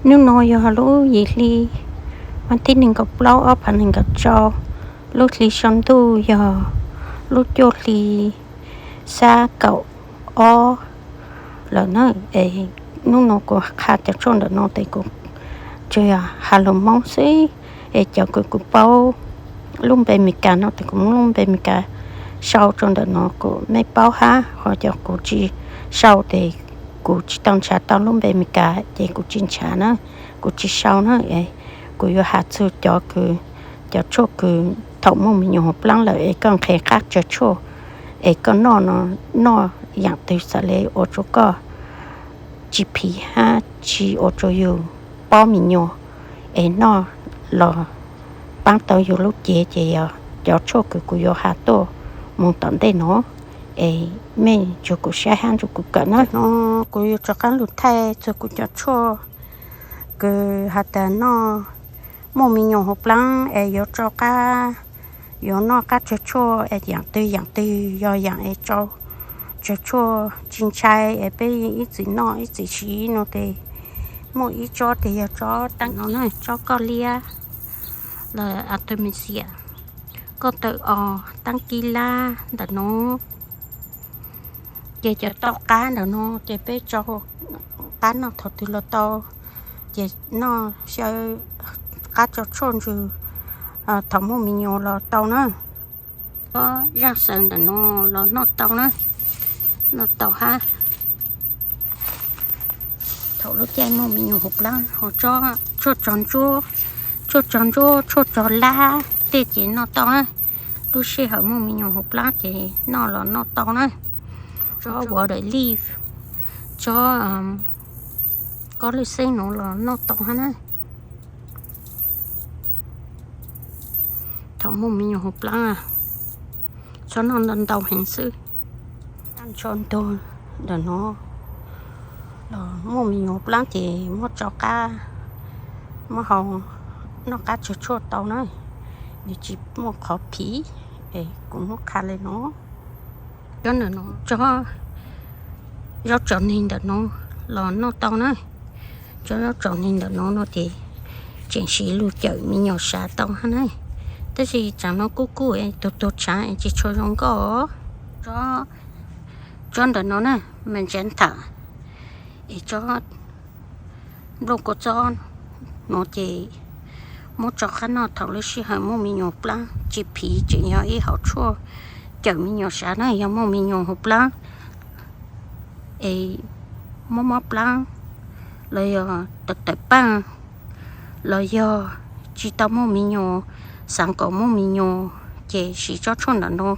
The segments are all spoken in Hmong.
Hnub no yog lub yim hli, vas thib nees nkaum plaub ob phav nees nkaum rau, lub hli sau ntuj yog lub cuaj hli xya kaum ob lawm na. Es hnub no kuv qha cov tshuaj ntawm no ces kuv tsuas yog has lus Hmoob xwb, es cov kws kuv paub lub npe Meskas no ces kuv muab lub npe Meskas sau rau ntawm no kom mej paub hab, ho cov kuv tsis sau ces kuv tsis tau ntshav tau lub npe Meskas ces kuv tsis ntshav na, kuv tsis sau na. Kuv yuav has txug cov kws, cov tshuaj kws thaum muaj me nyuam hauv plaab lawm es koj nqhes qab tsawg tshuaj es koj noj no, noj yaam twg xaav le ua rua koj tsis phiv hab tsis ua rua yug pob me nyuam, es noj los paab tau yug lub cev ces yog cov tshuaj kws kuv yuav has tuaj moog tom ntej no, es mej nrug kuv saib hab nrug kuv kawm na. No kuv yuav rov qaab lug thaij txug kuv cov tshuaj kws has tas noj, muaj me nyuam hauv plaab es yuav rau qab, yuav noj qab tsawg tshuaj es yaam twg yaam twg yog yaam es rau tsawg tshuaj tsis ntshai es peb ib txwm noj ib txwm siv no ces muaj ib tsob tes yog tsob taab no na, tsob koj liab los artemisia, koj tawm os, taab kib lab ntawm no. Ces cov tau qab ntawm no ces peb rau qab noj thaum twg los tau, ces noj xyaw qab rau tshuaj ntsws thaum muaj me nyuam los tau na. Ob zaaj xaws ntawm no los noj tau na, noj tau hab. Thaum lub caij muaj me nyuam hauv plaab ho tshuaj tsog ntsuab, tshuaj tsog ntsuab, tshuaj tsog lab tej ces noj tau na. Lub sij hawm muaj me nyuam hauv plaab ces noj los noj tau na. Tsob water leaf, tsob kob lwj xeeb nuav los noj tau hab na. Thaum muaj me nyuam hauv plaab, tsob noj ntau ntau heev xwb. Tsob ntug ntawm no los muaj me nyuam hauv plaab ces muab rau qab, muab hau noj qab tsawg tshuaj tau na, nws tsis muaj qhov phiv. Es kuv muab qha le no. Tsob ntawm no, tsob zaub tsaus neeg ntawm no los noj tau na. Tsob zaub tsaus neeg ntawm no no ces tseem siv lug cawm me nyuam sav tau hab na. Tab sis tsaav no kuj kuj es tug tug tshaav es tsis tshua zoo nkauj. Tsob ntawm no na, magenta, es tsob nplooj kua txob no ces muab rau qab noj thaum lub sij hawm muaj me nyuam plaab tsis phiv, tseem yog ib hom tshuaj cawm me nyuam sav na. Yog muaj me nyuam hauv plaab es mob mob plaab, los yog tawm tawm paaj, los yog tsis tau muaj me nyuam, xaav kom muaj me nyuam, ces siv tsob tshuaj ntawm no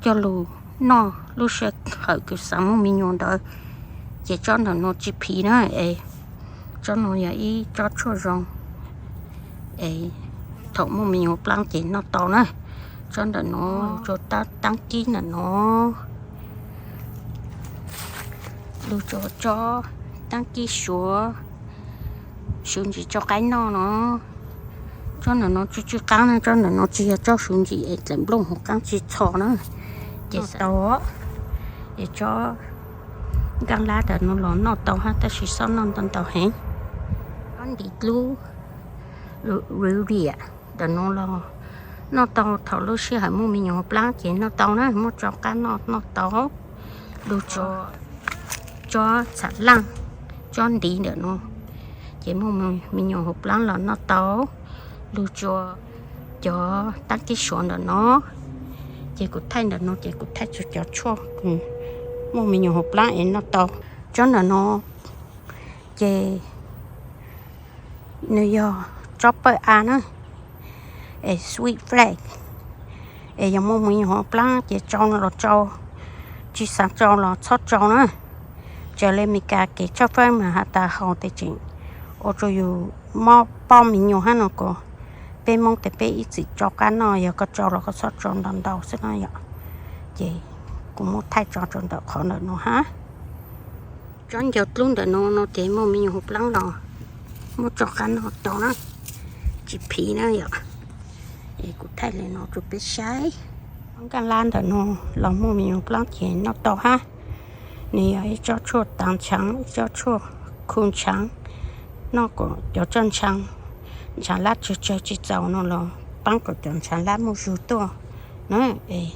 coj lug noj lub sij hawm kws xaav muaj me nyuam ntawd, ces tsob ntawm no tsis phiv na. Es tsob no yog ib tsob tshuaj zoo, es thaum muaj me nyuam plaab ces noj tau na. Tsob ntawm no, tsob taab kib ntawm no, lug tsob, tsob taab kib suav, suav ntsim rau qaib noj no. Tsob ntawm no tsw tsw qaab na, tsob ntawm no tsis yog tsob suav ntsim es txawm nplooj hauv qaab tsis txho na. Ces tau, es tsob nkaaj lab ntawm no los noj tau hab, tab sis xob noj ntau ntau heev. Tsob ntiv dlub, rudia, ntawm no los noj tau thaum lub sij hawm muaj me nyuam hauv plaab ces noj tau na, muab rau qab noj noj tau. Lug tsob, tsob txham laaj, tsob ntiv ntawm no ces muaj me nyuam hauv plaab los noj tau. Lug tsob, cov taab kib suav ntawm no, ces kuv thaij ntawm no ces kuv thaij tsuas cov tshuaj muaj me nyuam hauv plaab es noj tau. Tsob ntawm no ces nws yog tsob pawj av na, es sweet flag, es yog muaj me nyuam hauv plaab ces tsau los tsau, tsis xaav tsau los txhob tsau na. Raws le Meskas kev tshawb fawb mas has tas haus tes tseem ua rua yus mob pob me nyuam hab no, kuas peb Moob tes peb ib txwm tsau qab noj, yog koj tsau los koj txhob tsau ntau ntau xwb na yom. Ces kuv muab thaij tso rau ntawm qhov ntawm no hab. Tsob ncau dlub ntawm no no ces muaj me nyuam hauv plaab los muab tsau qab noj tau na, tsis phiv na yom. Es kuv thaij le no rau peb saib. Nkaaj lab ntawm no los muaj me nyuam hauv plaab ces noj tau hab. Nws yog ib tsob tshuaj taav ntshaav, ib tsob tshuaj khu ntshaav, Noj kom cov tsob ntshav, ntshav lab tsawg tsawg tsis txaus no los paab kom cov ntshav lab muaj zug tuaj na. Es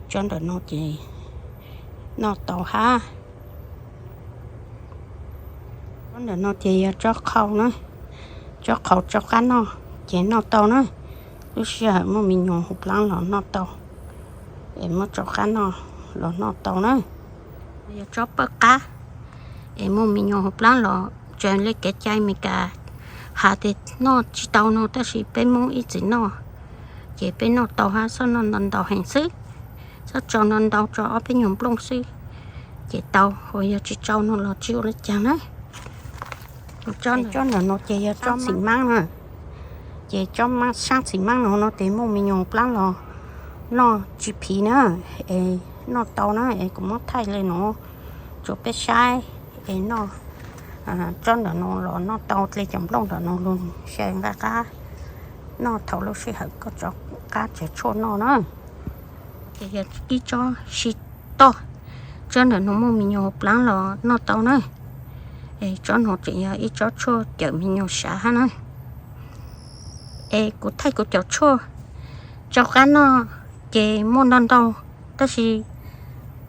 tsob ntawm no ces noj tau hab. Tsob ntawm no ces yog tsob qhau na, tsob qhau rau qab noj ces noj tau na. Lub sij hawm muaj me nyuam hu plaab los noj tau, es muab rau qab noj los noj tau na. Yog tsob pawj qab, es muaj me nyuam hu plaab los, tseem le kev cai Amelikas has tias noj tsis tau no, tab sis peb Moob ib txwm noj, ces peb noj tau hab, xob noj ntau ntau heev xwb, xob tsau ntau ntau rau ob peb nyuag nplooj xwb ces tau, ho yog tsis tsau no los tsis ua le caag na. Tsob ntawm no ces yog tsob xim maab na, ces tsob xaab xim maab no no ces muaj me nyuam plaab los noj tsis phiv na, es noj tau na, es kuv muab thaij le nuav rua peb saib, es noj tsob ntawm no los noj tau, dle cov nplooj ntawm no lug xyaw nqaj qab noj thaum lub sij hawm koj rov qab tsav tshuaj noj na. Ces yog ib tsob sib toj, tsob ntawm no muaj me nyuam plaab los noj tau na. Es tsob no tseem yog ib tsob tshuaj cawm me nyuam sav hab na. Es kuv thaij kuv cov tshuaj rau qab noj ces muaj ntau ntau, tab sis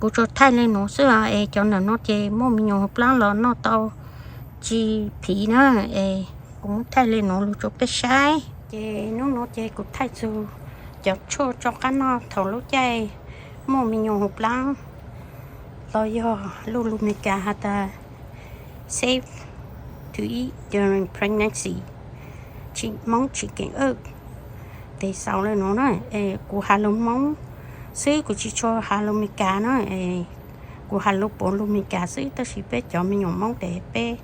kuv tsuas thaij le nuav xwb os. Es cov ntawm no ces muaj me nyuam plaab los noj tau tsis phiv na, es kuv muab thaij le nuav lug rua peb saib. Ces hnub no ces kuv thaij txug cov tshuaj rau qab noj thaum lub caij muaj me nyuam hu plaab los yog lug lus Amelikas has tas safe to eat during pregnancy, Moob chicken herbs. Tes xaus le nuav na, es kuv has lug Moob xwb, kuv tsis tshua has lug Amelikas na, es kuv has lug puav lug Amelikas xwb, tab sis peb cov me nyuam Moob tes peb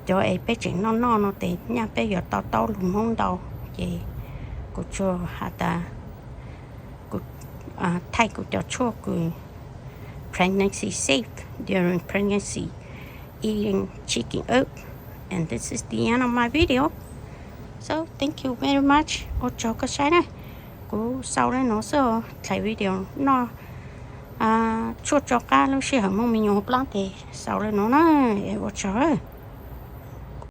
cov es peb tseem noj noj no tes nyaj peb yuav to taub lug Moob ntau, ces kuv tsuas has tas kuv thaij kuv cov tshuaj kws pregnancy safe during pregnancy, eating chicken herbs, and this is the end of my video. So thank you very much, ua tsaug koj saib na. Kuv xaus le nuav xwb, thaij video noj tshuaj rau qab lub sij hawm muaj me nyuam hu plaab tes xaus le nuav na, ua tsaug.